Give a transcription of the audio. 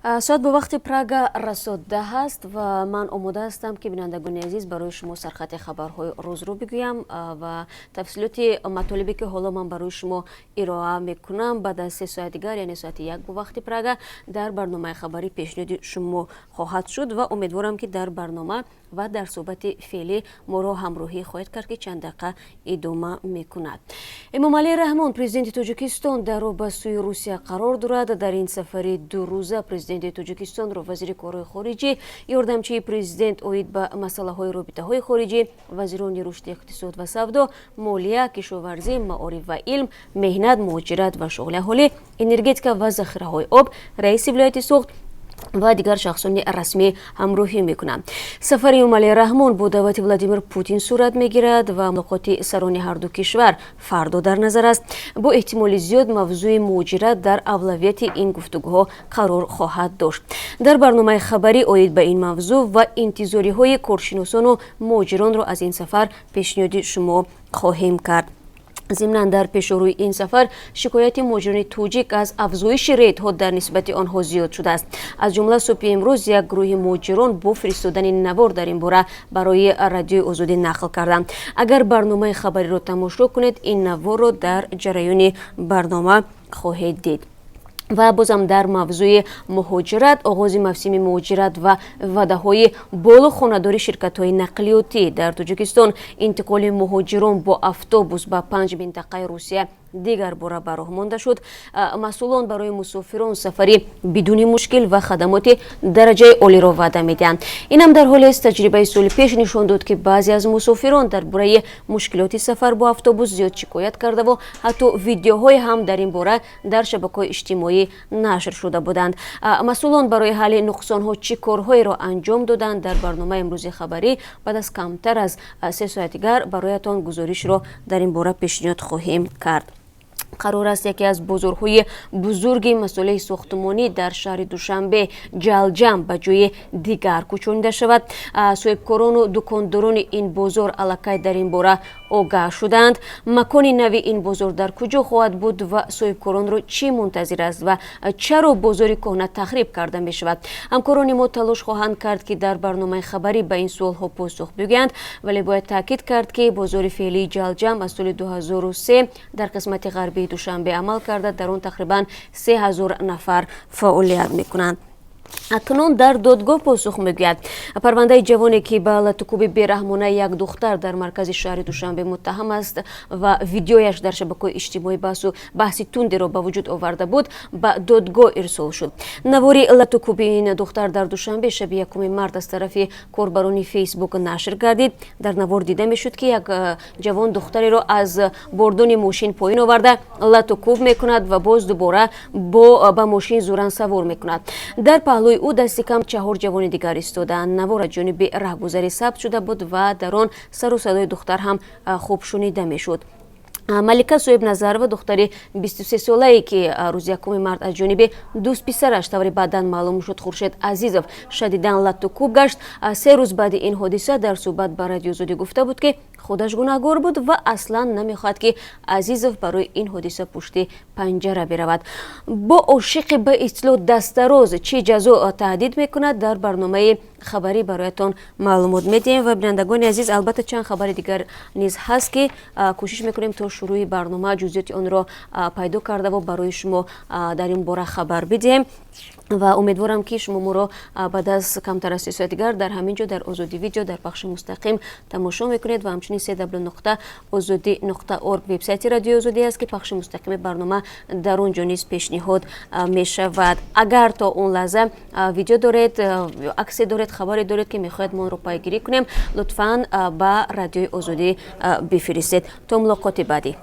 Соат бо вақти Прага расо 10 аст ва ман омода ҳастам, ки, бинандагони азиз, барои шумо сархати хабарҳои рӯзро бигӯям ва тафсилоти матолибе, ки ҳоло ман барои шумо ироа мекунам, баъд аз 3 соат дигар, яъне соати 1 бо вақти Прага, дар барномаи хабарӣ пешниҳоди шумо хоҳад шуд. Ва умедворам, ки дар барнома ва дар суҳбати феълӣ моро ҳамроҳӣ хоҳед кард, ки чанд дақиқа идома мекунад. Эмомалӣ Раҳмон, президенти Тоҷикистон, дар роҳ ба сӯи Русия қарор дорад. Дар ин сафари дурӯза президенти Тоҷикистонро вазири корҳои хориҷӣ, ёрдамчии президент оид ба масъалаҳои робитаҳои хориҷӣ, вазирони рушди иқтисод ва савдо, молия, кишоварзӣ, маориф ва илм, меҳнат, муҳоҷират ва шуғли аҳолӣ, энергетика ва захираҳои об, раиси вилояти Суғд ва дигар шахсони расмӣ ҳамроҳӣ мекунанд. Сафари Эмомалӣ Раҳмон бо даъвати Владимир Путин сурат мегирад ва мулоқоти сарони ҳарду кишвар фардо дар назар аст. Бо эҳтимоли зиёд мавзӯи муҳоҷират дар авлавияти ин гуфтугӯҳо қарор хоҳад дошт. Дар барномаи хабарӣ оид ба ин мавзӯъ ва интизориҳои коршиносону муҳоҷиронро аз ин сафар пешниҳоди шумо хоҳем кард. Зимнан, дар пешорӯи ин сафар шикояти муҳоҷирони тоҷик аз афзоиши рейдҳо дар нисбати онҳо зиёд шудааст. Аз ҷумла субҳи имрӯз як гурӯҳи муҳоҷирон бо фиристодани навор дар ин бора барои Радиои Озодӣ нақл карданд. Агар барномаи хабариро тамошо кунед, ин наворро дар ҷараёни барнома хоҳед дид. Ва бозам дар мавзӯи муҳоҷират: оғози мавсими муҳоҷират ва ваъдаҳои болу хонадори ширкатҳои нақлиётӣ. Дар Тоҷикистон интиқоли муҳоҷирон бо автобус ба панҷ минтақаи Русия дигар бора ба роҳ монда шуд. Масъулон барои мусофирон сафари бидуни мушкил ва хадамоти дараҷаи олиро ваъда медиҳанд. Инам дар ҳолест, таҷрибаи соли пеш нишон дод, ки баъзе аз мусофирон дар бораи мушкилоти сафар бо автобус зиёд шикоят кардаву ҳатто видеоҳое ҳам дар ин бора дар шабакаҳои иҷтимоӣ нашр шуда буданд. Масъулон барои ҳалли нуқсонҳо чӣ корҳоеро анҷом доданд? Дар барномаи имрӯзи хабарӣ баъд аз камтар аз 3 соат дигар бароятон гузоришро дар ин бора пешниҳод хоҳем кард. Қарор аст яке аз бозорҳои бузурги масолеҳи сохтмонӣ дар шаҳри Душанбе, Ҷалҷам, ба ҷои дигар кӯчонида шавад. Соҳибкорону дукондорони ин бозор аллакай дар ин бора огаҳ шудаанд. Макони нави ин бозор дар куҷо хоҳад буд ва соҳибкоронро чӣ мунтазир аст ва чаро бозори кӯҳна тахриб карда мешавад? Ҳамкорони мо талош хоҳанд кард, ки дар барномаи хабарӣ ба ин суолҳо посух бигӯянд. Вале бояд таъкид кард, ки бозори феълии Ҷалҷам аз соли 2003 дар қисмати ғарбии Душанбе амал карда, дар он тақрибан 3000 нафар фаъолият мекунанд. Акнун дар додгоҳ посух мегӯяд. Парвандаи ҷавоне, ки ба латукӯби бераҳмонаи як духтар дар маркази шаҳри Душанбе муттаҳам аст ва видеояш дар шабакаҳои иҷтимоӣ баҳсу баҳси тундеро ба вуҷуд оварда буд, ба додгоҳ ирсол шуд. Навори латукӯби ин духтар дар Душанбе шаби 1 март аз тарафи корбарони Фейсбук нашр гардид. Дар навор дида мешуд, ки як ҷавон духтареро аз бордони мошин поён оварда, латукӯб мекунад ва боз дубора ба мошин зӯран савор мекунад. Дар паҳлӯи ӯ дасти кам чаҳор ҷавони дигар истодаанд. Навор аз ҷониби раҳгузарӣ сабт шуда буд ва дар он сару садои духтар ҳам хуб шунида мешуд. Малика Соҳибназарова, духтари 23-солае, ки рӯзи 1 март аз ҷониби дӯстписараш, тавре баъдан маълум шуд, Хуршед Азизов, шадидан латтукӯб гашт, 3 рӯз баъди ин ҳодиса дар суҳбат ба Радиои Озодӣ гуфта буд, ки худаш гунаҳгор буд ва аслан намехоҳад, ки Азизов барои ин ҳодиса пушти панҷара биравад. Бо ошиқи ба истилоҳ дастдароз чӣ ҷазо таҳдид мекунад? Дар барномаи хабарӣ бароятон маълумот медиҳем. Ва, бинандагони азиз, албатта, чанд хабари дигар низ ҳаст, ки кӯшиш мекунем то шурӯъи барнома ҷузъиёти онро пайдо кардаву барои шумо дар ин бора хабар бидиҳем. Ва умедворам, ки шумо моро баъд аз камтар аз 3 соат дигар дар ҳамин ҷо, дар Озодӣ Видео, дар пахши мустақим тамошо мекунед. Ва ҳамчунин www.ozodi.org вебсайти Радиои Озодӣ аст, ки пахши мустақими барнома дар он ҷо низ пешниҳод мешавад. Агар то он лаҳза видео доред, аксе доред, хабаре доред, ки мехоҳед мо онро пайгирӣ кунем, лутфан ба Радиои Озодӣ бифиристед. То мулоқоти баъдӣ.